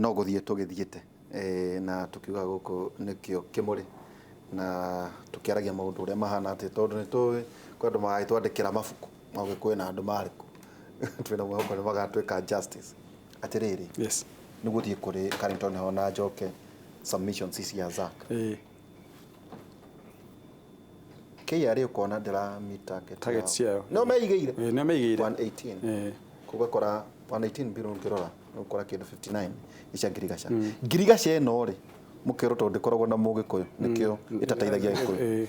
No gũthiĩ tũgĩthiĩte na tũkiuga gũkũ nĩkĩo kĩmũrĩ na tũkĩaragia maũndũ ũrĩa mahana atĩ tondũ nĩ tũĩ kwĩ andũ magagĩtwandĩkĩra mabuku mauge kwĩna andũ marĩ kuo. Twĩna mwĩhoko nĩ magatwĩka justice. Atĩrĩrĩ, nĩ gũthiĩ kũrĩ Carrington ho na njoke submissions cia Zack. KRA ũkona ndĩra meet target Target yao. ciayo. No meigĩire. Ĩĩ, nĩo meigĩire. 118. Ũgakora 118 billion ũngĩrora ũgũkora kĩndũ 59 nĩ cia ngirigaca. Ngirigaca ĩno rĩ, mũkĩrwo tondũ ndĩkoragwo na mũgĩkũyũ nĩkĩo ĩtateithagia gĩkũyũ.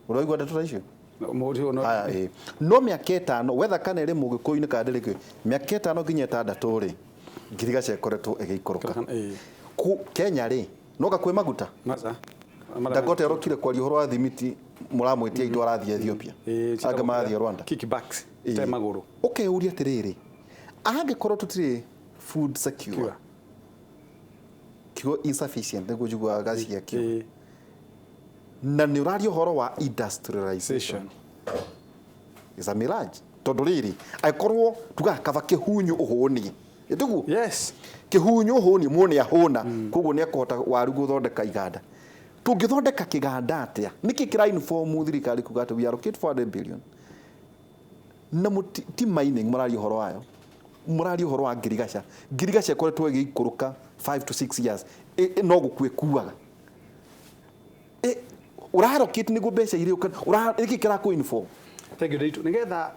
Ũraigua ndeto ta icio? Mũndũ no Haya, ĩĩ. No mĩaka 5 wetha kana ĩrĩ mũgĩkũyũ-inĩ kana ndĩrĩ gĩkũyũ, mĩaka 5 nginya 6 rĩ, ngirigaca ĩkoretwo ĩgĩikũrũka. Kenya rĩ, noka kwĩ maguta? Maca. Dangote arokire kwaria ũhoro wa thimiti mũramwĩtia itũ arathiĩ Ethiopia. Angĩ marathiĩ Rwanda. Kickbacks. Te magũrũ. Ũkeyũria atĩrĩrĩ, angĩkorwo tũtirĩ food secure, Secure. Kiugo insufficient nĩguo njiguaga gacia kiugo. Na nĩ ũraria ũhoro wa industrialization. Is a mirage. Tondũ rĩrĩ, angĩkorwo tugaga kaba kĩhunyu ũhũnie. Ĩtiguo? Yes. Kĩhunyu ũhũnie, mũndũ nĩ ahũna, koguo nĩ ekũhota waru gũthondeka iganda. Tũngĩthondeka kĩganda atĩa? Nĩkĩ kĩra inform thirikari kuga atĩ we allocate 400 billion? Na ti mining mũraria ũhoro wayo. Mũraria ũhoro wa ngirigaca. Ngirigaca ĩkoretwo ĩgĩikũrũka 5 to 6 years. No gũkua ĩkuaga. Ũra allocate nĩguo mbeca irĩ ũka, nĩkĩ kĩrakũ inform? Thank you, Ndiritu. Nĩgetha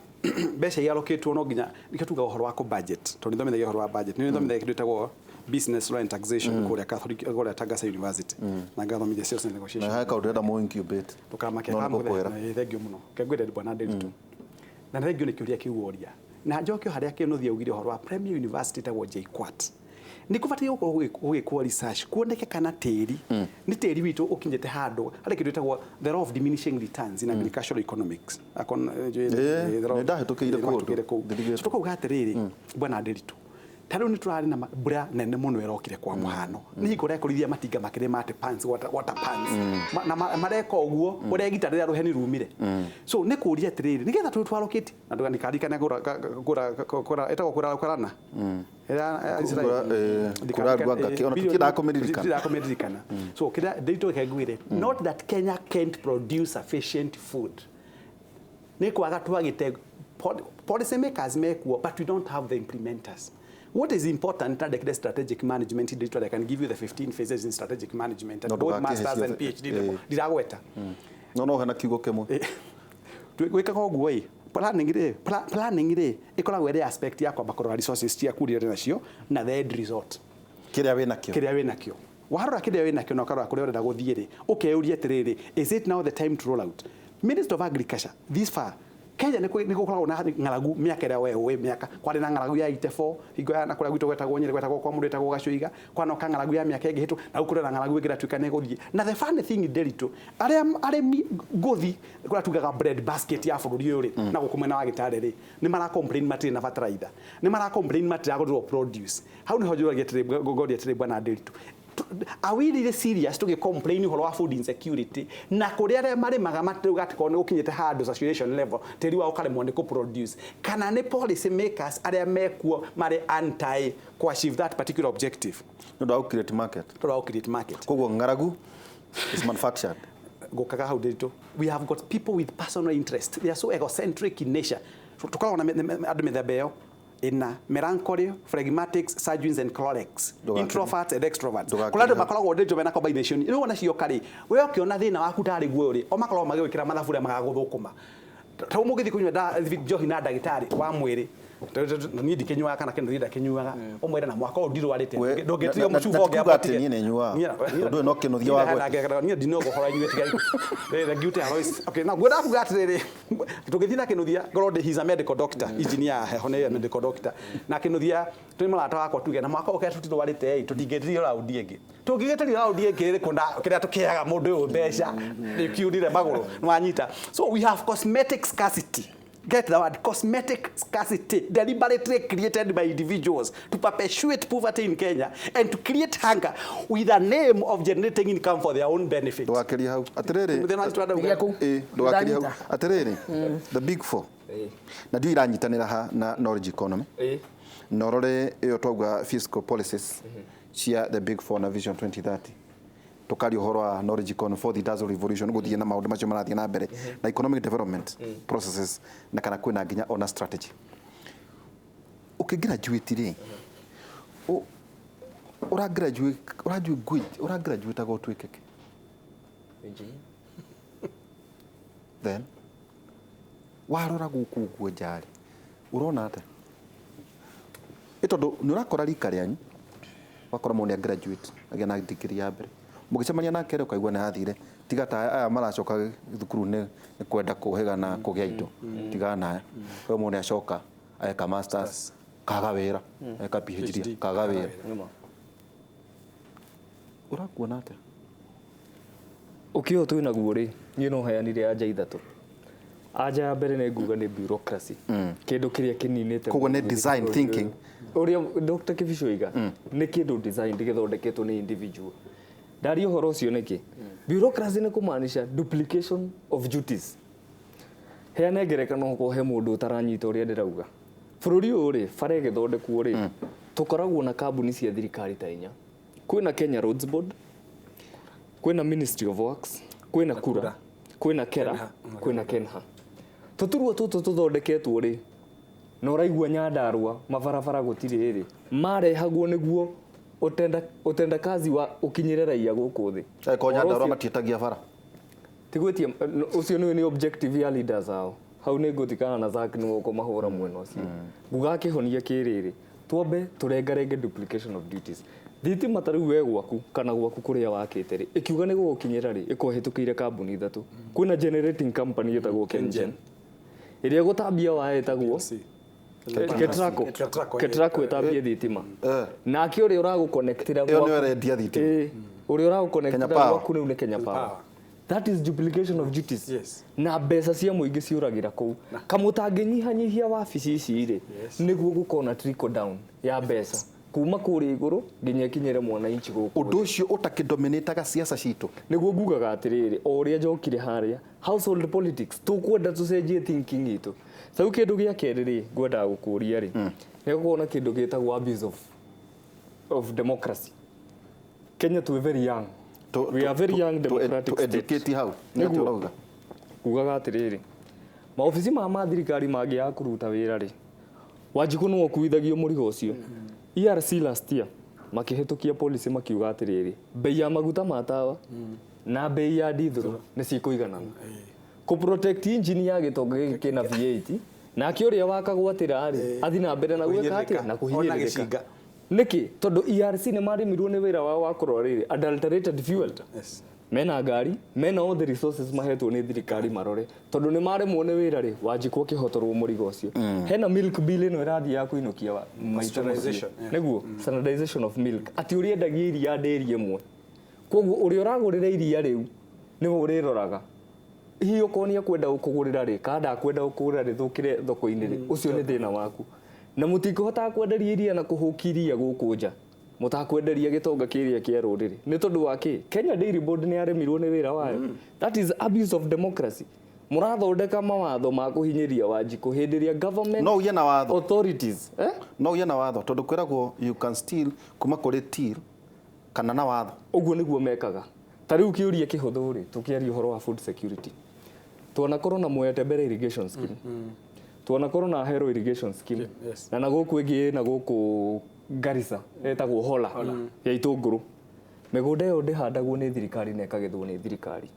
mbeca iallocatwo no nginya nĩkĩo tugaga ũhoro wa kũ budget, tondũ nĩthomithagia ũhoro wa budget. Nĩ nĩthomithagia kĩndũ gĩtagwo business law and taxation kũrĩa Catholic, kũrĩa Tagasa University. Na ngathomithia sales and negotiation. Na he kaũndũ ndĩrenda mũ incubate. Ndũkamake, No nĩngũkwĩra. Thank you mũno. Reke ngwĩre bwana Ndiritu. Na thank you nĩ kĩũria kĩu woria. Na njoke o harĩa Kĩnuthia augire ũhoro wa Premier University ĩtagwo JKUAT. Nĩ kũbataire gũkorwo gũgĩkwo research kuoneke kana tĩri nĩ tĩri witũ ũkinyĩte handũ harĩ kĩndũ gĩtagwo the law of diminishing returns in agricultural economics. The law of Nĩ ndahĩtũkĩire kũndũ. nĩwahĩtũkĩire kũu. Ndirigĩtwo. So tũkauga atĩrĩrĩ, bwana Ndiritu, ta rĩu nĩ tũrarĩ na mbura nene mũno ĩrokire kwa mũhano. Nĩ hingo ũrekorithia matinga makĩrĩma atĩ pans, water pans. Na mareka ũguo ũregita rĩrĩa rũheni rumire. So nĩ kũria atĩrĩrĩ, nĩgetha tũ twallocate na ndũgakarikane kũra ĩtagwo kũra kũrana. Kũra ngwa ngakĩ, ona tũtiendaga kũmĩririkana. Tũtiendaga kũmĩririkana. So kĩrĩa Ndiritu reke ngwĩre, not that Kenya can't produce sufficient food. Nĩ kwaga twagĩte policy makers mekuo, but we don't have the implementers. What is important na strategic management, Ndiritu, I can give you the 15 phases in strategic management at No, both ndũgakĩhe masters and ciothe. PhD level. Ndiragweta. No hena kiugo kĩmwe. Gwĩkaga ũguo ĩ, planning rĩ, planning rĩ ĩkoragwo ĩrĩ aspect ya kwamba kũrora resources ciaku iria ũrĩ nacio na the end result. Kĩrĩa wĩ nakĩo. Kĩrĩa wĩ nakĩo. Warora kĩrĩa wĩ nakĩo na ũkarora kũrĩa ũrenda gũthiĩ rĩ, ũkeyũria atĩrĩrĩ, is it now the time to roll out? Minister of Agriculture, this far, Kenya nĩ gũkoragwo na ng'aragu mĩaka ĩrĩa we ũĩ mĩaka. Kwarĩ na ng'aragu ya 84, hingo ya na kũrĩa gwitũ gwetagwo Nyĩrĩ, gwetagwo kwa mũndũ wetagwo Gacuiga, kwanoka ng'aragu ya mĩaka ĩngĩ hĩtũ, na rĩu kũrĩ na ng'aragu ĩngĩ ĩratuĩka nĩ ĩgũthiĩ. Na the funny thing Ndiritu, arĩa arĩmi ngũthi, kũrĩa tugaga bread basket ya bũrũri ũyũ rĩ, na gũkũ mwena wa Gĩtare rĩ, nĩ mara complain matirĩ na fertilizer, nĩ mara complain matiragũrĩrwo produce. Hau nĩho njũragia atĩrĩ, ngoria atĩrĩ bwana Ndiritu, are we really serious tũgĩ complain ũhoro wa food insecurity na kũrĩa arĩa marĩmaga matirauga atĩ korwo nĩ gũkinyĩte handũ saturation level tĩri wao ũkaremwo nĩ kũ-produce, kana nĩ policy makers arĩa mekuo marĩ anti kũ achieve that particular objective? Nĩ ũndũ wa gũ-create market. Nĩ ũndũ wa gũ-create market. Koguo ng'aragu is manufactured. Ngũkaga hau Ndiritu, we have got people with personal interest, they are so egocentric in nature. Tũkoragwo na andũ mĩthemba ĩyo ĩna, melancholy, phlegmatics, sanguines and cholerics, introverts and extroverts. Kũrĩ andũ makoragwo Ndiritu mena combination rĩu ona cioka rĩ, we ũkĩona thĩna waku tarĩ guo rĩ, o makoragwo magĩgwĩkĩra mathabu ũrĩa magagũthũkũma. Ta rĩu mũngĩthiĩ kũnyua njohi na ndagĩtarĩ wa mwĩrĩ, niĩ ndikĩnyuaga kana kĩndũ niĩ ndakĩnyuaga, ũmwĩre na mwaka ũyũ ndirwarĩte, We, ndũngĩtiga na mũcuba ti kuga ũngĩ atĩ niĩ nĩ nyuaga. Ũndũ ũyũ no kĩnũthia wa gweta. Niĩ ndinogũhora inyuĩ tigai. Thank you, Alois. Okay, now ngwenda kuga atĩrĩrĩ, tũngĩthiĩ na kĩnũthia, ngorwo ndĩ, he's a medical doctor, engineer heho nĩ medical doctor. Na kĩnũthia twĩ mũrata wakwa tuge na mwaka ũyũ kĩrĩa tũtirwarĩte ĩ, tũtingĩtirio raundi ĩngĩ. Tũngĩgĩtĩrio raundi ĩngĩ ĩrĩkũ na kĩrĩa tũkĩheaga mũndũ ũyũ mbeca nĩkiunire magũrũ, nĩwanyita. So we have cosmetic scarcity. Get the word cosmetic scarcity deliberately created by individuals to perpetuate poverty in Kenya and to create hunger with the name of generating income for their own benefit. Ndũgakĩrie hau. Atĩrĩrĩ, Mũthenya wa Twanda Tigia kũu. Ĩ, ndũgakĩrie hau. Ndanyita. Atĩrĩrĩ, the big four. Na ndio iranyitanĩra ha na knowledge economy. Na ũrore ĩyo twauga fiscal policies cia the Big Four na Vision 2030, tukaria ũhoro wa knowledge economy, fourth industrial revolution, gũthiĩ na maũndũ macio marathiĩ na mbere na economic development processes, na kana kwĩna nginya ona strategy. Ũkĩgraduate rĩ, ũragraduate aga ũtuĩke kĩ? Engineer. Then warora gũkũ ũguo nja rĩ, ũrona atĩa? Ĩ tondũ nĩ ũrakora rika rĩanyu, ũgakora mũndũ nĩ graduate, agĩa na degree ya mbere, mũgĩcemania nake rĩ, ũkaigua nĩ athire, tiga ta aya maracoka thukuru nĩ kwenda kũhĩga na kũgĩa indo, tiga na aya. Kwa mũndũ nĩ acoka eka masters, kaga wĩra, eka PhD, PhD, kaga wĩra. Nĩma. Ũrakuona atĩa? Ũkĩo twĩ naguo rĩ, niĩ no heanire anja ithatũ. Anja ya mbere nĩ nguga nĩ bureaucracy, kĩndũ kĩrĩa kĩninĩte. Koguo nĩ design thinking. Ũrĩa Dr. Kibicho oiga nĩ kĩndũ design gĩthondeketwo nĩ individual. Ndaria ũhoro ũcio nĩkĩ? Bureaucracy nĩ kũmaanisha duplication of duties. Heane ngerekano okorwo he mũndũ ũtaranyita ũrĩa ndĩrauga. Bũrũri ũyũ rĩ, bara ĩgĩthondekwo rĩ, tũkoragwo na kambuni cia thirikari ta inya. Kwĩna Kenya Roads Board, kwĩna Ministry of Works, kwĩna Kura, kwĩna Kera, kwĩna Kenha. Tũturwa tũtũ tũthondeketwo rĩ, na ũraigua Nyandarua mabarabara gũtirĩ rĩ, marehagwo nĩguo utendakazi wa ũkinyĩre raia gũkũ thĩ. Ko Nyandarua Ũhoro ũcio- matiĩtagia bara. Tigwĩtie ũcio nĩ objective ya leaders ao. Hau nĩ ngũtikana na Zack nĩwe ũkũmahũra mwena ũcio. Nguga kĩhonia kĩrĩrĩ, twambe tũrengarenge duplication of duties. Thitima ta rĩu we gwaku kana gwaku kũrĩa wakĩte rĩ, ĩkiuga nĩ gũgũkinyĩra rĩ, ĩkũhĩtũkĩire kambuni ithatũ. Kwĩna generating company ĩtagwo KenGen, ĩrĩa ĩgũtambia waya ĩtagwo Ketraco. Ketraco, Ketraco ĩtambie thitima. Nake ũrĩa ũragũconnectĩra Ĩyo nĩyo ĩrendia thitima. Ĩĩ, ũrĩa ũragũconnectĩra Kenya Power. gwaku rĩu nĩ Kenya Power. Power. That is duplication of duties. Yes. Na mbeca cia mũingĩ ciũragĩra kũu. Kamũtangĩnyihanyihia wabici ici rĩ, Yes. nĩguo gũkorwo na trickle down ya mbeca kuma kũrĩa igũrũ nginya ĩkinyĩre mwananchi gũkũ. Ũndũ ũcio ũtakĩdominataga siasa citũ. Nĩguo ngugaga atĩrĩrĩ, o ũrĩa njokire harĩa household politics, tũkwenda tũcenjie thinking itũ. Sau kĩndũ gĩa kerĩ rĩ, ngwendaga gũkũria rĩ, nĩ gũkorwo na kĩndũ gĩtagwo abuse of democracy. Kenya twĩ very young. We are very young democratic To state. educate hau nĩ atĩa Nĩguo. ũrauga? Ngugaga atĩrĩrĩ, maobici ma thirikari mangĩaga kũruta wĩra rĩ, Wanjikũ nĩwe ũkuithagio mũrigo ũcio. ERC last year makĩhĩtũkia policy makiuga atĩrĩrĩ, bei ya maguta ma tawa na bei ya ndithũrũ nĩ cikũiganana kũ protect engine ya gĩtonga gĩkĩ kĩna V8, nake ũrĩa wakagwatĩra rĩ, athi na mbere na gwĩka atĩa? Na Ona kũhinyĩrĩrĩka. gĩcinga. Nĩkĩ? Tondũ ERC nĩ marĩmirwo nĩ wĩra wao wa kũrora rĩrĩ adulterated fuel. Yes. Mena ngari, mena all the resources mahetwo nĩ thirikari marore, tondũ nĩ maremwo nĩ wĩra rĩ, Wanjikũ akĩhotorwo mũrigo ũcio. Hena milk bill ĩno ĩrathiĩ ya kũinũkia maitũ mũciĩ. Pasteurization, yeah. Nĩguo standardization of milk, atĩ ũrĩa endagia iria ndĩri ĩmwe, koguo ũrĩa ũragũrĩra iria rĩu nĩwe ũrĩroraga hihi okorwo nĩ ekwenda gũkũgũrĩra rĩ, kana ndakwenda gũkũgũrĩra rĩthũkĩre thoko-inĩ rĩ, ũcio nĩ thĩna waku. Na mũtikũhotaga kwenderia iria na kũhũkia iria gũkũ nja, mũtakwenderia gĩtonga kĩrĩa kĩa rũrĩrĩ. Nĩ tondũ wa kĩ? Kenya Dairy Board nĩ yaremirwo nĩ wĩra wayo. That is abuse of democracy. Mũrathondeka mawatho ma kũhinyĩria Wanjikũ hĩndĩ ĩrĩa government No ũgĩe na watho. authorities, eh? No ũgĩe na watho, tondũ kwĩragwo you can steal kuma kũrĩ till kana na watho. Ũguo nĩguo mekaga. Ta rĩu kĩũria kĩhũthũ rĩ, tũkĩaria ũhoro wa food security, twanakorwo na Mwea Tembere irrigation scheme, twanakorwo na Ahero irrigation scheme, Yes. na gũkũ ĩngĩ na gũkũ Garissa ĩtagwo Hola ya itũngũrũ. Mĩgũnda ĩyo ndĩhandagwo nĩ thirikari na ĩkagethwo nĩ thirikari.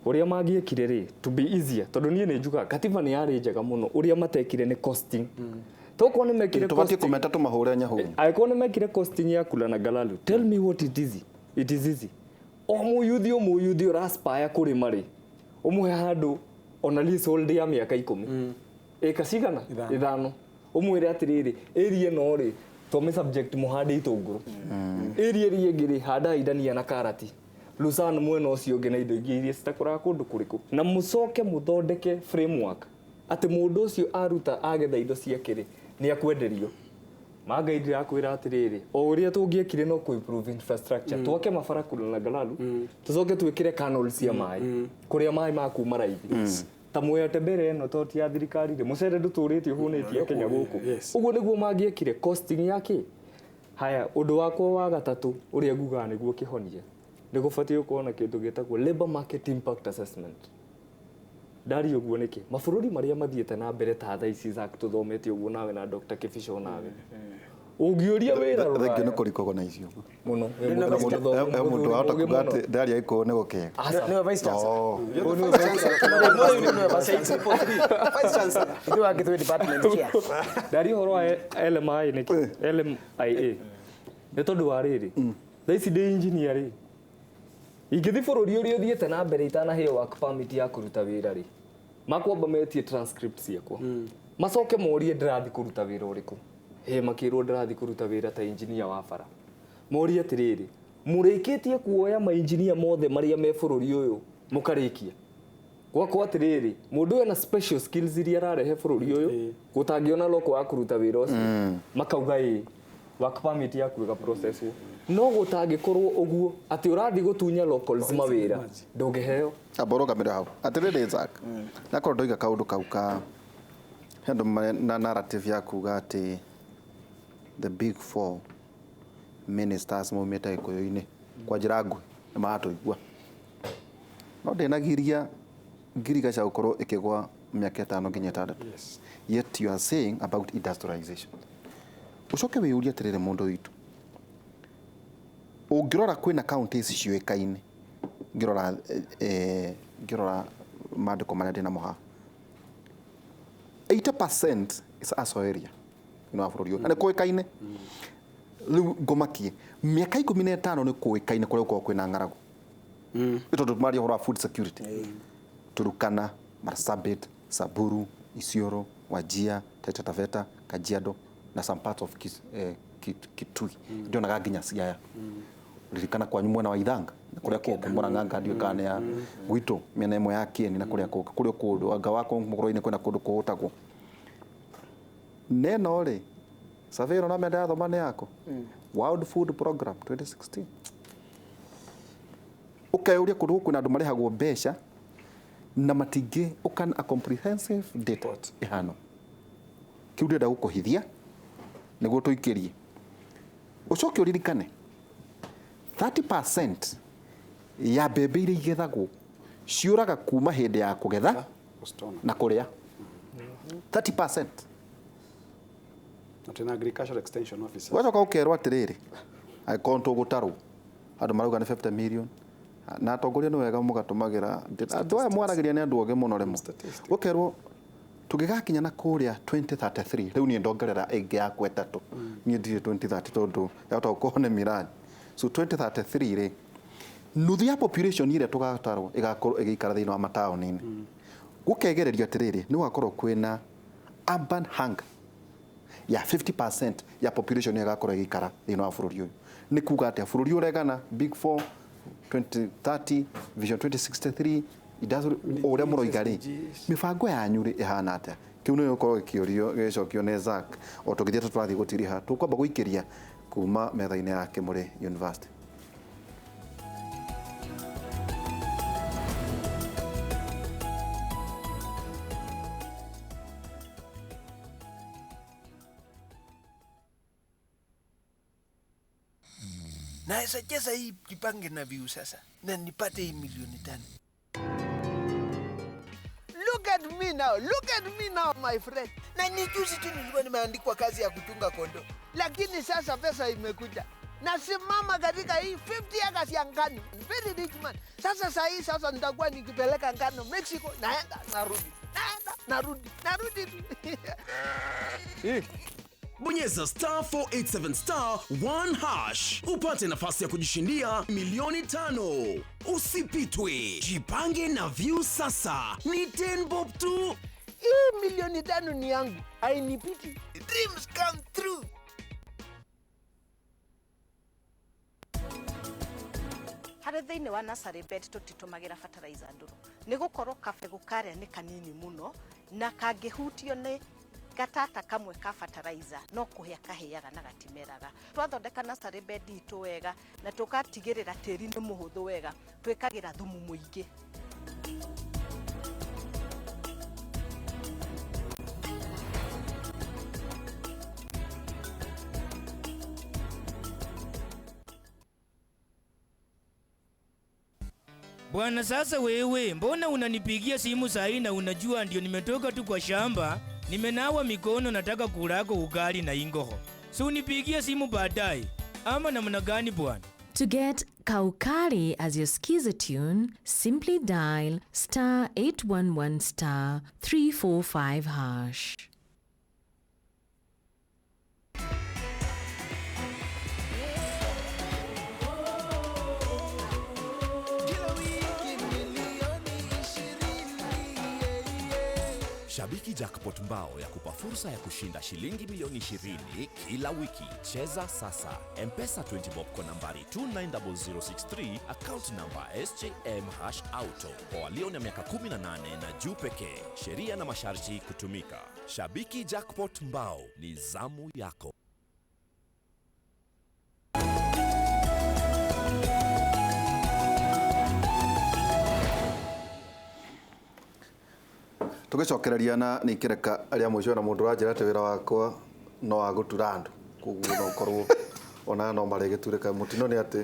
Ũrĩa mangĩekire rĩ, to be easier, tondũ niĩ nĩ njugaga katiba nĩ yarĩ njega mũno, ũrĩa matekire nĩ costing. Tokorwo nĩ mekire Tũbatiĩ costing, kũmeta tũmahũre nyahũni. angĩkorwo nĩ mekire costing ya Kula na Galalu, tell me what it is. It is easy. O mũyuthi, o mũyuthi ũraspire kũrĩma rĩ, ũmũhe handũ ona leasehold ya mĩaka 10, ĩka cigana? Ithano. Ithano. Ũmwĩre atĩrĩrĩ, area ĩno rĩ, twame subject mũhande itũngũrũ, area ĩrĩa ĩngĩ rĩ, handai ndania na karati, Lucerne mwena ũcio ũngĩ, na indo ingĩ iria citakũraga kũndũ kũrĩkũ, na mũcoke mũthondeke framework atĩ mũndũ ũcio aruta agetha indo ciake rĩ, nĩ akwenderio. Mangai ndĩrakwĩra atĩrĩrĩ, o ũrĩa tũngĩekire no kũ improve infrastructure, twake mabara Kula na Galalu, tũcoke twĩkĩre canal cia maĩ kũrĩa maĩ makuma raithi. Ta Mwea Tembere ĩno to ti ya thirikari rĩ, mũcere ndũtũrĩte ũhũnĩtie Kenya gũkũ. Yes. Ũguo nĩguo mangĩekire costing ya kĩ. Haya, ũndũ wakwa wa gatatũ ũrĩa ngugaga nĩguo kĩhonia, nĩ gũbatiĩ gũkorwo na kĩndũ gĩtagwo labor market impact assessment. Ndaria ũguo nĩkĩ? Mabũrũri marĩa mathiĩte na mbere ta thaa ici Zack tũthomete ũguo nawe na Dr. Kibicho nawe, ũngĩũria wĩra Thengio nĩ Rũraya kũrikogwo na icio. Mũno. He mũndũ wahota kuga atĩ ndaria gĩkũyũ nĩ gũkĩega. Nĩwe vice chancellor. Oh. Vice chancellor. Ithuĩ wangĩ twĩ department chair. Ndaria ũhoro wa LMI nĩkĩ? LMIA nĩ tondũ wa rĩrĩ, thaa ici ndĩ engineer rĩ, ingĩthiĩ bũrũri ũrĩa ũthiĩte na mbere itanaheo work permit ya kũruta wĩra rĩ, makwamba metie transcript ciakwa, macoke morie ndĩrathiĩ kũruta wĩra ũrĩkũ. He makĩrwo ndĩrathiĩ kũruta wĩra ta engineer wa bara, morie atĩrĩrĩ, mũrĩkĩtie kuoya mainjinia mothe marĩa me bũrũri ũyũ mũkarĩkia gwakwa atĩrĩrĩ, mũndũ ũyũ ena special skills iria ararehe bũrũri ũyũ gũtangĩona loko wa kũruta wĩra ũcio, makauga ĩ work permit yaku ĩga processwo. No gũtangĩkorwo ũguo atĩ ũrathiĩ gũtunya locals mawĩra, ndũngĩheo. Amba ũrũgamĩre hau. Atĩrĩrĩ Zack, nakorwo ndoiga kaũndũ kau ka he andũ na narrative ya kuga atĩ the big four ministers maumĩte gĩkũyũ-inĩ kwa njĩra nguhĩ nĩ maratũigua, no ndĩnagiria ngirigaca gũkorwo ĩkĩgwa mĩaka 5 nginya 6. Yet you are saying about industrialization. Ũcoke wĩyũrie atĩrĩrĩ, mũndũ witũ, ũngĩrora kwĩna counties ciũĩkaine, ngĩrora ngĩrora maandĩko marĩa ndĩnamo haha, 80% is ASO area thĩinĩ wa bũrũri ũyũ na nĩ kũĩkaine. Rĩu ngũmakie mĩaka 15 nĩ kũĩkaine kũrĩa gũkoragwo kwĩna ng'aragu, nĩ tondũ maria ũhoro wa food security. Turukana, Marsabit, Samburu, Isiolo, Wajir, Taita Taveta, Kajiado na some parts of Kitui. Ndionaga nginya Siaya. Ririkana kwanyu mwena wa Ithanga na kũrĩa kũngĩ Murang'a ndiũĩ kana nĩ ya gwitũ mĩena ĩmwe ya Kieni na kũrĩa kũngĩ kũrĩa kũndũ anga wakwa mũkũrũ-inĩ kwĩna kũndũ kũhũtagwo neno rĩ. Survey ĩno namenya ndĩrathoma nĩ yako World Food Program 2016. Ũkeyũria kũndũ gũkũ kwĩna andũ marĩhagwo mbeca na matingĩ ũkan a comprehensive data ĩhano kĩu ndĩrenda gũkũhithia nĩguo tũikĩrie. Ũcoke ũririkane 30% ya mbembe iria igethagwo ciũraga kuma hĩndĩ ya kũgetha na kũrĩa 30%. Na tena agricultural extension officer. Ũgacoka ũkerwo atĩrĩrĩ, angĩkorwo nĩtũgũtarwo andũ marauga nĩ 50 million na atongoria nĩ wega mũgatũmagĩra andũ aya mwaragĩria nĩ andũ ogĩ mũno rĩmwe. Ũkerwo tũngĩgakinya na kũrĩa 2033, rĩu niĩ ndongerera ĩngĩ yakwa ĩtatũ, niĩ ndirĩ 2030 tondũ yahota gũkorwo nĩ miradi. So 2033 rĩ, nuthu ya population ĩrĩa tũgatarwo ĩgakorwo ĩgĩikara thĩinĩ wa mataũni-inĩ. Gũkegererio atĩrĩrĩ, nĩ gũgakorwo kwĩna urban hunger ya 50% ya population ĩrĩa ĩgakorwo ĩgĩikara thĩinĩ wa bũrũri ũyũ. Nĩ kuga atĩa? Bũrũri ũregana big four 2030 vision 2063 industrial o ũrĩa mũroiga rĩ, mĩbango yanyu rĩ ĩhana atĩa? Kĩu nĩ gĩgũkorwo gĩkĩũrio gĩgĩcokio nĩ Zack o tũgĩthiĩ tũrathiĩ gũtiriha. Tũkwamba gũikĩria kuma metha-inĩ ya Kĩmũrĩ University. Naweza cheza hii Jipange na View sasa na nipate hii milioni 5. Look at me now, look at me now my friend. Na ni juzi tu nilikuwa nimeandikwa kazi ya kuchunga kondoo, lakini sasa pesa imekuja. Nasimama katika hii 50 acres ya ngano, very rich man. Sasa saa hii sasa nitakuwa nikipeleka ngano Mexico, naenda narudi, naenda narudi, narudi tu. Bonyeza star 487 star 1 hash upate nafasi ya kujishindia milioni 5. Usipitwe. Jipange na View sasa. Ni 10 bob tu. Hii milioni 5 ni yangu, hainipiti. Dreams come true. Harĩ thĩinĩ wa nursery bed tũtitũmagĩra fertilizer ndũrũ nĩ gũkorwo kabegũ karĩa nĩ kanini mũno na kangĩhutio nĩ gatata kamwe ka fertilizer no kũhĩa kahĩaga na gatimeraga. Twathondeka nursery bed itũ wega na tũgatigĩrĩra tĩri nĩ mũhũthũ wega, twĩkagĩra thumu mũingĩ. Bwana, sasa wewe, mbona unanipigia simu saa hii na unajua ndio nimetoka tu kwa shamba, nimenawa mikono, nataka kulako ugali na ingoho. Si unipigie simu baadaye ama namna gani bwana? To get Kaukali as your skiza tune, simply dial star 811 star 345 hash. Shabiki Jackpot Mbao ya kupa fursa ya kushinda shilingi milioni 20 kila wiki. Cheza sasa. M-Pesa 20 bob kwa nambari 290063, account number SJM hash auto. Kwa walio na miaka 18 na juu pekee. Sheria na masharti kutumika. Shabiki Jackpot Mbao ni zamu yako. Tũgĩcokereria na nĩ ikĩreka rĩa mũico na mũndũ ũranjĩra atĩ wĩra wakwa no wa gũtura andũ, koguo no ũkorwo ona no marĩgĩturĩka. Mũtino nĩ atĩ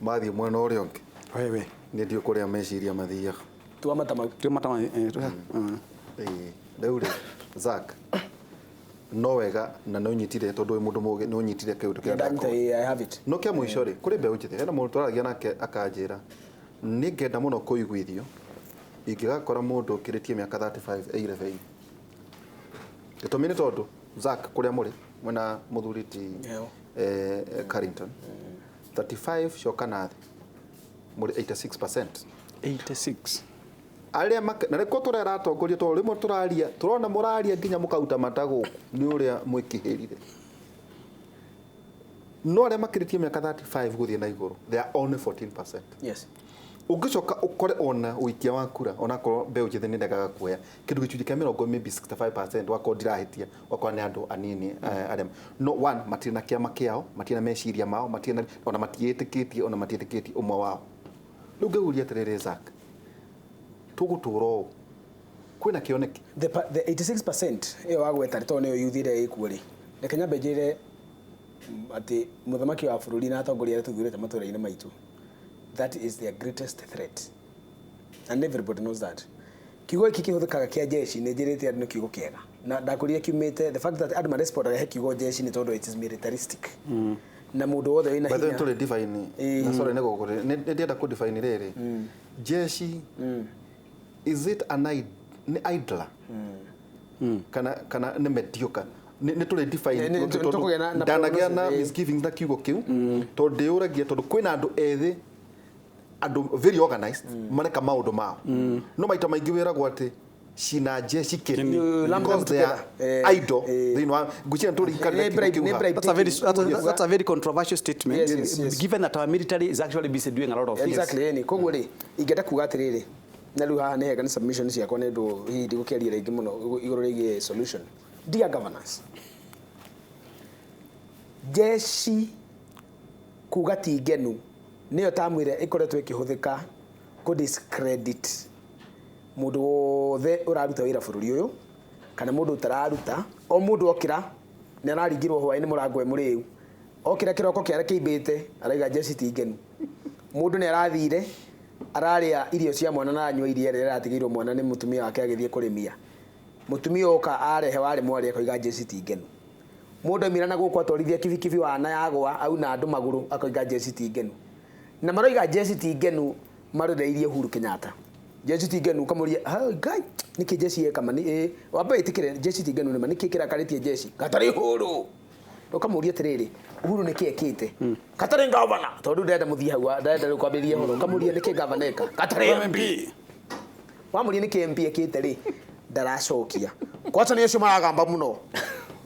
mathiĩ mwena ũrĩa ũngĩ. Wewe. Nĩ ndiũ kũrĩa meciria mathiaga. Tua matama. Tua matama. Ĩĩ, rĩu rĩ, Zack, no wega na nĩ ũnyitire tondũ wĩ mũndũ mũgĩ, nĩ ũnyitire kĩũndũ kĩrĩa Ndanyita, ndakũria. I have it. No kĩa mũico rĩ, kũrĩ mbeũ njĩthĩ, hena mũndũ twaragia nake akanjĩra nĩ ngenda mũno kũiguithio ingĩgakora mũndũ ũkĩrĩtie mĩaka 35 e irebe-inĩ. Gĩtũmi nĩ tondũ Zack, kũrĩa mũrĩ mwena mũthuri ti Carrington, 35 coka na thĩ mũrĩ 86%. 86. Arĩa na nĩkuo tũrera atongoria tondũ rĩmwe tũraria tũrona mũraria nginya mũkaruta mata gũkũ nĩ ũrĩa mwĩkĩhĩrire. No arĩa makĩrĩtie mĩaka 35 gũthiĩ na igũrũ, they are only 14%. Yes. Ũngĩcoka ũkore ona ũikia wa kura onakorwo mbeũ njĩthĩ nĩ ndegaga kuoya kĩndũ gĩcunjĩ kĩa mĩrongo maybe 65% wakorwo ndirahĩtia, wakorwo nĩ andũ anini arĩa no one matirĩ na kĩama kĩao, matirĩ na meciria mao, matirĩ na ona matiĩtĩkĩtie, ona matiĩtĩkĩtie ũmwe wao. Rĩu ngĩũria atĩrĩrĩ Zack, tũgũtũra ũũ kwĩna kĩoneki? The 86% ĩyo wagweta tondũ nĩyo youth ĩrĩa ĩkuo rĩ, reke nyambe njĩre atĩ mũthamaki wa bũrũri na atongoria arĩa tũthurĩte matũũra-inĩ maitũ, that is their greatest threat and everybody knows that. Kiugo gĩkĩ kĩhũthĩkaga kĩa jeshi nĩ njĩrĩte andũ nĩ kiugo kĩega na ndakũrire kiumĩte the fact that andũ marespondaga he kiugo jeshi nĩ tondũ it is militaristic na mũndũ wothe wĩna By the way, hinya tũrĩ define na sorry nĩ gũkũ nĩ ndĩrenda kũ define rĩrĩ jeshi, is it an nĩ idler kana nĩ mediocre? Nĩ tũrĩ define Nĩ tũkũgĩa na ndanagĩa na prognosis, misgivings na kiugo kĩu tondũ ndĩũragia tondũ kwĩna andũ ethĩ, andũ very organized mareka maũndũ mao, no maita maingĩ wĩragwo atĩ cina jeshi kĩni You lump them because they are together. Idle thĩinĩ wa ngwĩciria nĩ tũririkanire Nĩ kiugo bribe, kĩu nĩ haha. bribe That's that's a very controversial statement, Yes, yes, yes. given that our military is actually busy doing a lot of things. Exactly, yani koguo rĩ ingĩenda kuga atĩrĩrĩ na rĩu haha nĩ hega nĩ submission ciakwa nĩ ũndũ hihi ndigũkĩaria rĩngĩ mũno igũrũ rĩgiĩ solution. Dear governors, jeshi kuga ti ngenu nĩyo tamwĩra ĩkoretwo ĩkĩhũthĩka kũ discredit mũndũ wothe ũraruta wĩra bũrũri ũyũ kana mũndũ ũtararuta. O mũndũ okĩra nĩ araringirwo hwaĩ nĩ mũrango e mũrĩu, okĩra kĩroko kĩara kĩimbĩte araiga jeshi ti ngenu. Mũndũ nĩ arathire ararĩa irio cia mwana na aranyua iria rĩrĩa aratigĩirwo mwana nĩ mũtumia wake agĩthiĩ kũrĩmia. Mũtumia oka arehe warĩ mwarĩ akoiga jeshi ti ngenu. Mũndũ aumĩra na gũkũ atwarithia kibikibi wana yagwa auna andũ magũrũ akoiga jeshi ti ngenu. Na maroiga jeshi ti ngenu maroreirie Uhuru Kenyatta. Jeshi ti ngenu ũkamũria, "Ha, Ngai, nĩkĩ jeshi yeka ma nĩ wambe wĩtĩkĩre jeshi ti ngenu nĩ ma nĩkĩ kĩrakarĩtie jeshi gatarĩ Uhuru." Ũkamũria atĩrĩrĩ, Uhuru nĩkĩ ekĩte? Gatarĩ gavana tondũ ndarenda mũthiĩ hau ndarenda rĩu kwambĩrĩria ũhoro. Ũkamũria nĩkĩ gavana eka? Gatarĩ MP. Wamũria nĩkĩ MP ekĩte rĩ, ndaracokia. Kwaca nĩ acio maragamba mũno.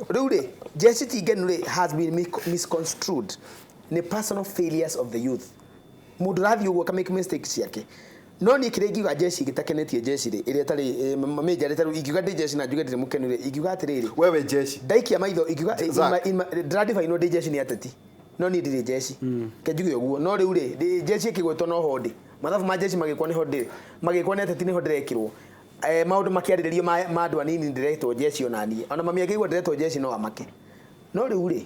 Rĩu rĩ, jeshi ti ngenu rĩ has been misconstrued nĩ personal failures of the youth. Mũndũ ũrathiĩ ũguo aka make mistakes ciake. No niĩ kĩrĩa ingiuga jeshi gĩtakenetie jeshi rĩ, ĩrĩa ĩtarĩ major ĩtarĩ ingiuga ndĩ jeshi na njuge ndirĩ mũkenu rĩ, ingiuga atĩrĩrĩ, Wewe jeshi. Ndaikia maitho ingiuga Zack. ndĩradibainwo ndĩ jeshi nĩ ateti no niĩ ndirĩ jeshi. Ke njuge ũguo. No rĩu rĩ, ndĩ jeshi ĩkĩgwetwo no ho ndĩ. Mathabu ma jeshi magĩkwo nĩho ndĩ. Magĩkwo nĩ ateti nĩho ndĩrekĩrwo. Maũndũ makĩarĩrĩrio ma andũ anini ndĩretwo jeshi ona niĩ. Ona mami angĩigua ndĩretwo jeshi no amake. No rĩu rĩ,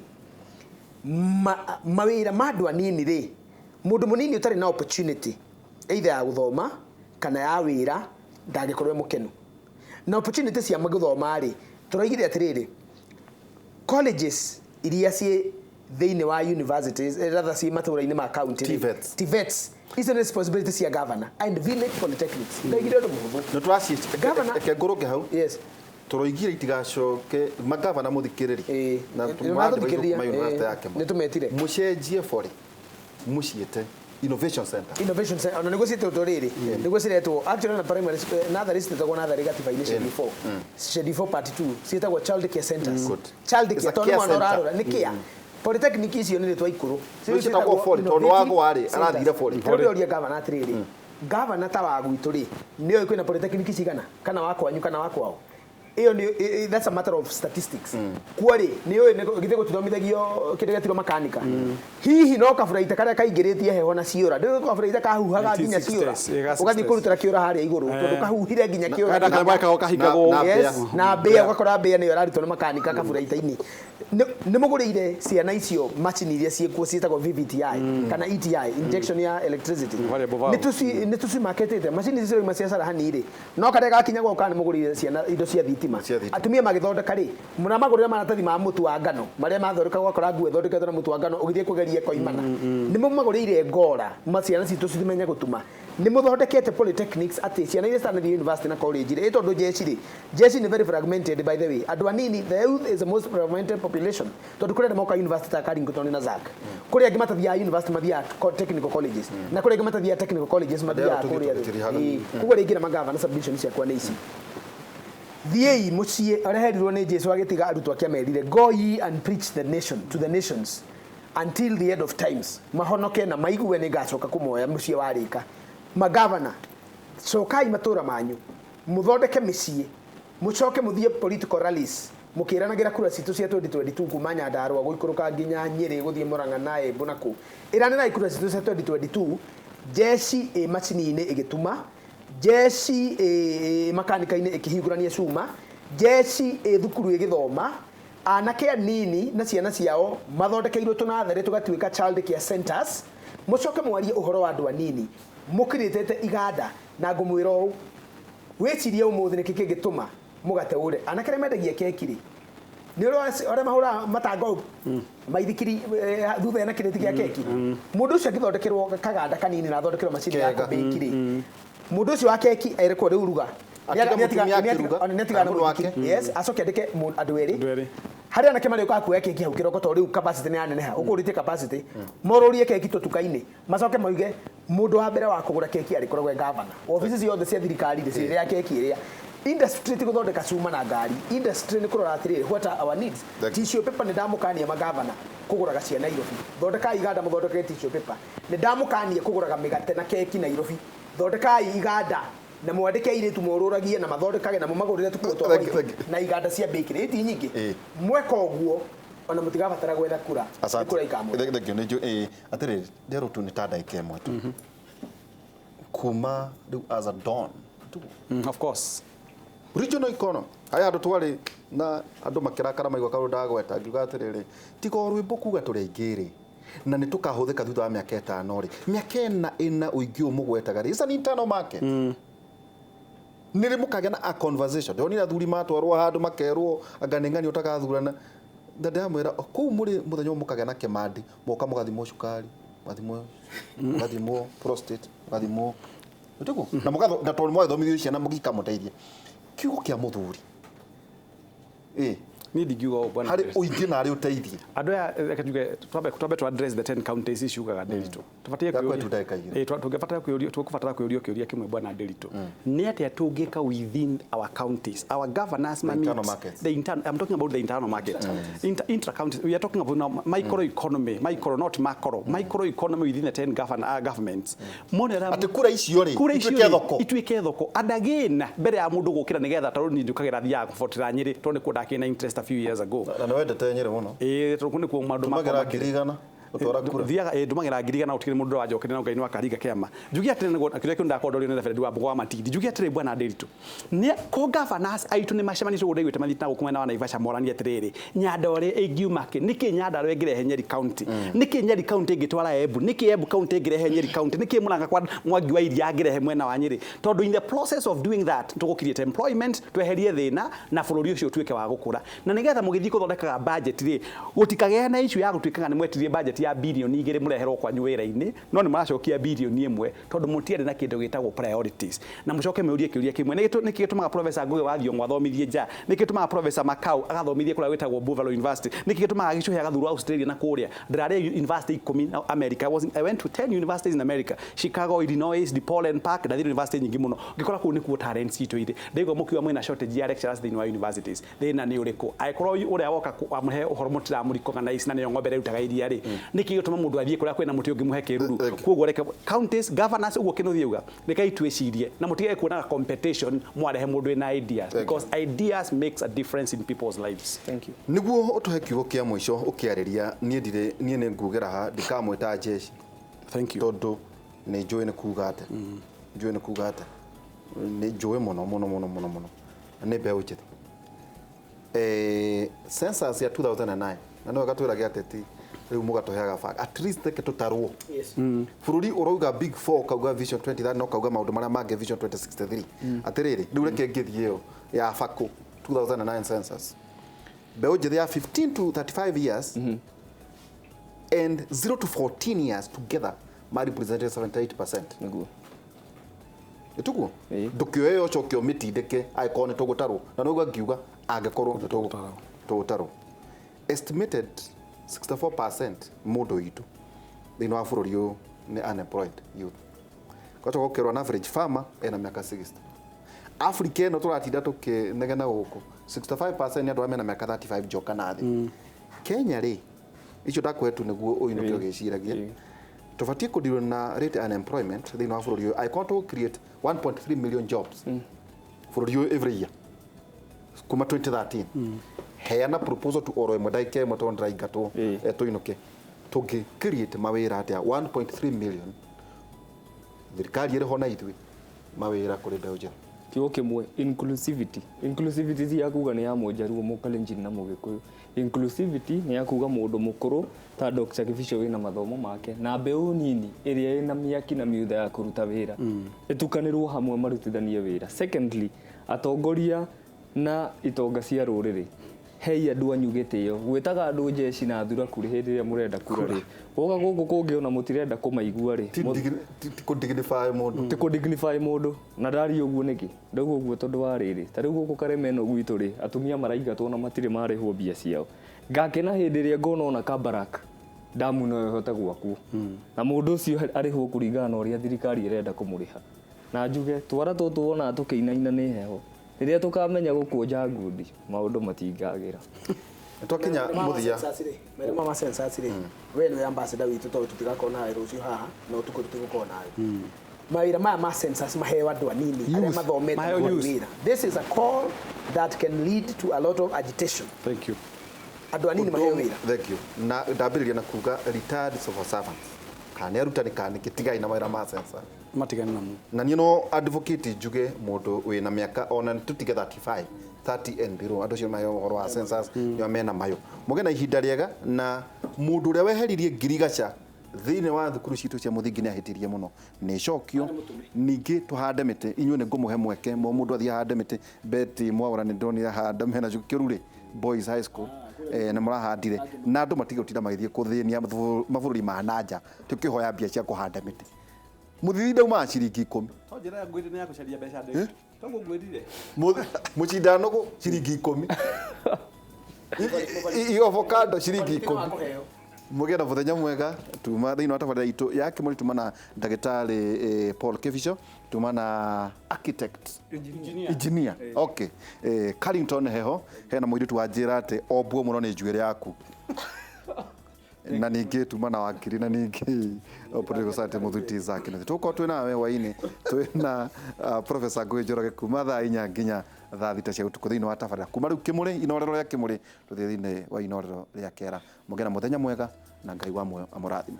mawĩra ma andũ anini rĩ, mũndũ mũnini ũtarĩ na opportunity either ya gũthoma Kana ya wĩra ndangĩkorwo e mũkenu. Na opportunity cia gũthoma rĩ, tũroigire atĩrĩrĩ, colleges iria ciĩ thĩinĩ wa universities, rather ciĩ matũra-inĩ ma county rĩ, TVETs. TVETs icio nĩ responsibility cia governor and village polytechnics. Ndaigire ũndũ mũhũthũ. Nĩ tũraci Governor- reke ngũrũke hau. Yes. Tũroigire itigacoke magavana mũthikĩrĩrie na Nĩ tũmũthikĩrĩria mathikĩrĩria, university yake nĩ tũmetire. Mũcenjie bori mũciĩte innovation center. Innovation center ona nĩguo ciĩtĩtwo rĩrĩ, nĩguo ciretwo actually na primary natharĩ citĩtagwo natharĩ gatiba-inĩ, schedule 4, schedule 4 part 2 ciĩtagwo child care centers. Good. Child It's care a tondũ care mwana center. ũrarora nĩ care. Polytechnic icio nĩ rĩtwa ikũrũ. Rĩu ciĩtagwo Poly, tondũ wagwa rĩ, arathire Poly. Rĩu ndĩroria gavana atĩrĩrĩ, gavana ta wa gwitũ rĩ, nĩoĩ kwĩna polytechnic cigana, kana wa kwanyu kana wa kwao? Ĩyo nĩ that's a matter of statistics. Kuo rĩ, nĩ ũĩ githĩ gũtithomithagio kĩndũ gĩetirwo makanika? Hihi no kaburaita karĩa kaingĩrĩtie heho na ciũra, ndũĩ kaburaita kahuhaga nginya ciũra, 1960s, ĩga ũgathiĩ 60s. kũrutĩra kĩũra harĩa igũrũ tondũ kahuhire nginya kĩũra. Kaenda karĩa gakagwo kahingagwo. Na Yes, mbĩa. na mbĩa, ũgakora mbĩa nĩyo ĩrarutwo nĩ makanika kaburaita-inĩ. Nĩ mũgũrĩire ciana icio macini iria ciĩkuo ciĩtagwo VVTI kana ETI, injection ya electricity? Variable valve. Nĩ tũcimaketete macini icio cirauma cia carahani rĩ, no karĩa gakinya gwoka nĩ mũgũrĩire ciana indo cia thitima. Cia thitima. Atumia magĩthondeka rĩ, mũramagũrĩra maratathi ma mũtu wa ngano marĩa mathondekagwo, ũgakora nguo ĩthondeketwo na mũtu wa ngano, ũgĩthiĩ kũgeria ĩkoimana. Nĩ mũmagũrĩire ngora ma ciana citũ cimenye gũtuma? Nĩ mũthondekete polytechnics atĩ ciana iria citanathiĩ university na college rĩ, ĩ tondũ jeshi rĩ, jeshi nĩ very fragmented, by the way. Andũ anini, the youth is the most fragmented population, tondũ kũrĩ andũ moka university ta Carrington na Zack, kũrĩ angĩ matathiaga university, mathiaga technical colleges, na kũrĩ angĩ matathiaga technical colleges, mathiaga tũthiĩ kũrĩa tũgĩtirihaga. thĩ. Koguo rĩngĩ na magavana, submission ciakwa nĩ ici: thiĩi mũciĩ ũrĩa herirwo nĩ Jesu agĩtiga arutwo ake, amerire, "Go ye and preach the nation to the nations until the end of times," mahonoke na maigue nĩ ngacoka kũmoya mũciĩ warĩka. Magavana, cokai matũra manyu, mũthondeke mĩciĩ, mũcoke mũthiĩ political rallies mũkĩranagĩra kura citũ cia 2022 kuma Nyandarũa gũikũrũka nginya Nyĩrĩ, gũthiĩ Mũrang'a na Embu na kũ. Ĩranĩrai kura citũ cia 2022, jeshi ĩ macini-inĩ ĩgĩtuma, jeshi ĩ makanika-inĩ ĩkĩhingũrania cuma, jeshi ĩ thukuru ĩgĩthoma, anake anini na ciana ciao mathondekeirwo tũnatharĩ tũgatuĩka child care centers. Mũcoke mwarie ũhoro wa andũ anini mũkirĩtĩte iganda. Na ngũmwĩra ũũ, wĩcirie ũmũthĩ nĩkĩ kĩngĩtũma mũgate ũre? Anake arĩa mendagia keki rĩ, nĩ ũrĩa mahũraga matango maithikiri thutha ena kĩrĩti gĩa keki. Mũndũ ũcio angĩthondekerwo kaganda kanini na athondekerwo macini ya Kega. kũbĩki rĩ, mũndũ ũcio wa keki erekwo rĩu ruga. Atiga mũtumia akĩruga, Nĩatigana kana mũndũ wake. Yes, acoke andĩke andũ erĩ. Andũ erĩ. Harĩa anake marĩũkaga kuoya keki hau kĩroko, tondũ rĩu capacity nĩ yaneneha, ũkũrĩtie capacity, morũrie keki tũtuka-inĩ, macoke moige mũndũ wa mbere wa kũgũra keki arĩkoragwo e gavana. Obici ciothe cia thirikari rĩ, cirĩrĩa keki ĩrĩa. Industry ti gũthondeka cuma na ngari, industry nĩ kũrora atĩrĩrĩ, what are our needs? Thank you. Tissue paper, nĩ ndamũkania magavana kũgũraga cia Nairobi. Thondekai iganda mũthondeke tissue paper. Nĩ ndamũkania kũgũraga mĩgate na keki Nairobi. Thondekai iganda na mwandĩke airĩtu morũragie na mathondekage na mũmagũrĩre tũkuo twa Thank you, white thank you. na iganda cia bakery iti nyingĩ. Mweka ũguo ona mũtigabatara gwetha kura, nĩ Asante. kura ikamũra. Thank you. Nĩ atĩrĩrĩ, nderwo tu nĩ ta ndagĩka ĩmwe tu kuma rĩu as a dawn. Of course. Regional economy, haya andũ twarĩ na andũ makĩrakara maigua kaũndũ ndagweta, ngiuga atĩrĩrĩ, tiga o rwĩmbo kuga tũrĩ aingĩ rĩ na nĩ tũkahũthĩka thutha wa mĩaka 5 rĩ, mĩaka ĩna ũingĩ ũyũ mũgwetaga rĩ, it's an internal market. Nĩ rĩ mũkagĩa na a conversation? Ndĩronire athuri matwarwo handũ makerwo anga nĩ ng'ani ũtagathurana, na ndĩramwĩra o kũu mũrĩ mũthenya ũmwe mũkagĩa na kĩmandĩ, moka mũgathimwo cukari, mũgathimwo prostate, mũgathimwo tiguo na mũgatho na tondũ mwagĩthomithio ciana mũgikamũteithia kiugo kĩa mũthuri ĩ Niĩ ndingiuga ũũ, bwana harĩ Grace. ũingĩ na harĩ ũteithie. Andũ aya, reke njuge, twambe tu address the 10 counties ici ugaga Nderitu. Tubatie Yakwa kwĩyũria- tu ndagĩka 2. Tũngĩbatara kwĩyũria, tũkũbatara kwĩyũria kĩũria kĩmwe, bwana Nderitu. Nĩ atĩa tũngĩka within our counties, our governors The ma internal meet- markets. The internal, I'm talking about the internal market. Intra counties, we are talking about now micro economy, micro, not macro, micro economy within the 10 governments. Mone arĩa- Atĩ kura icio rĩ, kura icio ituĩke rĩ, thoko. ituĩke thoko. And again, mbere ya mũndũ gũkĩra nĩgetha tarĩu niĩ njũkagĩra thiaga kũbotera Nyĩrĩ tondũ nĩkuo ndakĩrĩ na interest a few years ago. Na nĩ wendete Nyĩrĩ mũno. Ĩĩ, tondũ kũu nĩkuo maũndũ makwa Tũmagĩra makĩrĩ. 100,000. Ũtwara kura. Thiaga ndũmagĩra 100,000 gũtikĩrĩ mũndũ ũranjokeria na Ngai nĩ wakaringa kĩama. Njuge atĩrĩ nĩguo kĩrĩa kĩu ndakondorio nĩ reverend wa Mbogo wa Matindi. Njuge atĩrĩ bwana Ndiritu, nĩ ko governors aitũ nĩ macemanĩtie ũguo ndaiguĩte mathiĩte na gũkũ mwena wa Naivasha moranie atĩrĩrĩ, Nyandarua ĩngiuma kĩ? Nĩkĩ Nyandarua ĩngĩrehe Nyeri County? Nĩkĩ Nyeri County ĩngĩtwara Embu? Nĩkĩ Embu County ĩngĩrehe Nyeri County? Nĩkĩ Murang'a kwa Mwangi wa Iria angĩrehe mwena wa Nyeri? Tondũ in the process of doing that tũgũ create employment, tweherie thĩna na bũrũri ũcio ũtuĩke wa gũkũra. Na nĩgetha mũgĩthiĩ gũthondekaga budget rĩ, gũtikagĩe na issue ya gũtuĩkaga nĩ mwetirie budget ya 2 billion mũreherwo kwanyu wĩra-inĩ, no nĩ mũracokia 1 billion tondũ mũtiarĩ na kĩndũ gĩtagwo priorities. Na mũcoke mũrie kĩũria kĩmwe, nĩkĩ gĩtũmaga Professor Ngugi wa Thiong'o athomithie nja? Nĩkĩ gĩtũmaga Professor Makau agathomithie kũrĩa gwĩtagwo Buffalo University? Nĩkĩ gĩtũmaga Gichuhi agathurwo Australia na kũrĩa? Ndĩrarĩ university 10 na America. I went to 10 universities in America, Chicago, Illinois, DePaul and Park. Ndathire university nyingĩ mũno, ngĩkora kũu nĩkuo talents citũ irĩ. Ndaigua mũkiuga mwĩna shortage ya lecturers thĩinĩ wa universities, thĩna nĩ ũrĩkũ? Angĩkorwo ũrĩa woka amũhe ũhoro mũtiramũrecognize na nĩyo ng'ombe ĩrutaga iria rĩ, nĩkĩ gĩtũma mũndũ athiĩ kũrĩa kwĩna mũtĩ ũngĩmũhe kĩruru? Koguo reke counties governors, ũguo Kĩnuthia auga, rekei twĩcirie na mũtige kuonaga competition mwarehe mũndũ wĩna ideas, because ideas makes a difference in people's lives. Thank you. Nĩguo ũtũhe kiugo kĩa mũico ũkĩarĩria, niĩ ndirĩ, niĩ nĩ ngugĩra ha ndikamwĩta jeshi. Thank you. Tondũ nĩ njũĩ nĩ kuga atĩa, njũĩ nĩ kuga atĩa, nĩ njũĩ mũno mũno mũno mũno mũno na nĩ mbeũ njĩthĩ. Census ya 2009 na nĩwe gatwĩrage ateti rĩu mũgatũheaga fact, at least reke tũtarwo. Bũrũri ũrauga Big Four, ũkauga Vision 2030 na ũkauga maũndũ marĩa mangĩ, Vision 2063. Atĩrĩrĩ, rĩu reke ngĩthiĩ ĩyo ya Bako 2009 census, mbeũ njĩthĩ ya 15 to 35 years and 0 to 14 years together ma represented 78%. Nĩguo. Ĩtuguo. Ĩĩ. Ndũkĩoe ũcoke ũmĩtindĩke angĩkorwo nĩ tũgũtarwo, na nĩguo ngiuga angĩkorwo nĩ tũgũtarwo. Estimated 64% mũndũ witũ thĩinĩ wa bũrũri ũyũ nĩ unemployed youth. Gacoka gũkerwo an average farmer ena mĩaka 60. Africa ĩno tũratinda tũkĩnegena gũkũ, 65% nĩ andũ arĩa mena mĩaka 35 njoka na thĩ. Kenya rĩ, icio ndakũhe tu nĩguo ũinũke ũgĩciragia. Tũbatiĩ kũdeal na rate unemployment thĩinĩ wa bũrũri ũyũ angĩkorwo tũ create 1.3 million jobs bũrũri ũyũ every year kuma 2013. Heana proposal tu oro ĩmwe, ndagĩka ĩmwe, tondũ ndĩraingatwo. Tũinũke. Tũngĩ create mawĩra atĩa 1.3 million, thirikari ĩrĩ ho na ithuĩ, mawĩra kũrĩ mbeũ njĩthĩ? Kiugo kĩmwe, inclusivity. Inclusivity ti ya kuga nĩ ya mũnjaruo, mũkalenjin na mũgĩkũyũ. Inclusivity nĩ ya kuga mũndũ mũkũrũ ta Dr. Kibicho wĩna mathomo make na mbeũ nini ĩrĩa ĩna mĩaki na miutha ya kũruta wĩra ĩtukanĩrwo hamwe marutithanie wĩra. Secondly, atongoria na itonga cia rũrĩrĩ, hei andũ anyu gĩtĩo. Gwĩtaga andũ njeci na thuraku rĩ, hĩndĩ ĩrĩa mũrenda kura rĩ, woka gũkũ kũngĩ ona mũtirenda kũmaigua rĩ. Ti kũ-dignify mũndũ. Ti kũ-dignify mũndũ. Na ndaria ũguo nĩkĩ? Ndauga ũguo tondũ wa rĩrĩ, ta rĩu gũkũ Karema ĩno gwitũ rĩ, atumia maraingatwo na matirĩ marĩhwo mbia ciao. Ngakena hĩndĩ ĩrĩa ngona ona Kabarak damu no ĩhote gwakwo na mũndũ ũcio arĩhwo kũringana na ũrĩa thirikari ĩrenda kũmũrĩha. Na njuge twara tũtũ wonaga tũkĩinaina nĩ heho, rĩrĩa tũkamenya gũkũnja ngundi maũndũ matingagĩra. Twakinya mũthia. Merema ma census rĩ, we nĩwe ambassador witũ, tondũ tũtigakorwo nawe rũciũ haha na ũtukũ tũtigũkorwo nawe. Mawĩra maya ma census maheo andũ anini arĩa mathomete Maheo mahoe youth. wĩra. This is a call that can lead to a lot of agitation. Thank you. Andũ anini maheo wĩra. Thank you. Na ndambĩrĩria na kuga retired civil servants, kana nĩ arutani, kana nĩkĩ, tigai na mawĩra ma census. Matigane namo. Na niĩ no advocate njuge mũndũ wĩna mĩaka ona tũtige 35, 30 and below, andũ acio maheo ũhoro wa census nĩo mena mayo. Mũgĩe na ihinda rĩega. Na mũndũ ũrĩa weheririe ngirigaca thĩinĩ wa thukuru citũ cia mũthingi nĩ ahĩtirie mũno, nĩ icokio. Ningĩ tũhande mĩtĩ. Inyuĩ nĩ ngũmũhe mweke mo mũndũ athiĩ ahande mĩtĩ. Betty Mwaura nĩ ndonire ahanda mena Kĩrurĩ Boys High School, nĩ mũrahandire, na andũ matige gũtinda magĩthiĩ kũthĩnia mabũrũri ma nanja tũkĩhoya mbia cia kũhanda mĩtĩ. Mũthithi ndaumaga ciringi 10. To njĩra ya ngwĩrire nĩ ya gũcaria mbeca ndĩ toguo ngwĩrire. Mũcindano ciringi 10, avocado ciringi 10. Mũgĩe na mũthenya mwega. Tuma thĩinĩ wa tabarĩra itũ ya Kĩmũrĩ, tuma na ndagĩtarĩ Paul Kibicho, tuma na architect, engineer, okay, Carrington Heho, hena mũirĩtu wa njĩra atĩ ombwo mũno nĩ njuĩrĩ yaku, na ningĩ tuma na wakiri na ningĩ political scientist Mũthuti Isaac Kĩnuthia. Tũgũkorwo twĩ nawe hwainĩ twĩ na Professor Ngũgĩ Njoroge kuma thaa 4 nginya thaa 6 cia ũtukũ thĩinĩ wa tabarĩra kuma rĩu Kĩmũrĩ, inorero rĩa Kĩmũrĩ, tũthiĩ thĩinĩ wa inorero rĩa Kera. Mũgĩe na mũthenya mwega na Ngai wa muoyo amũrathime.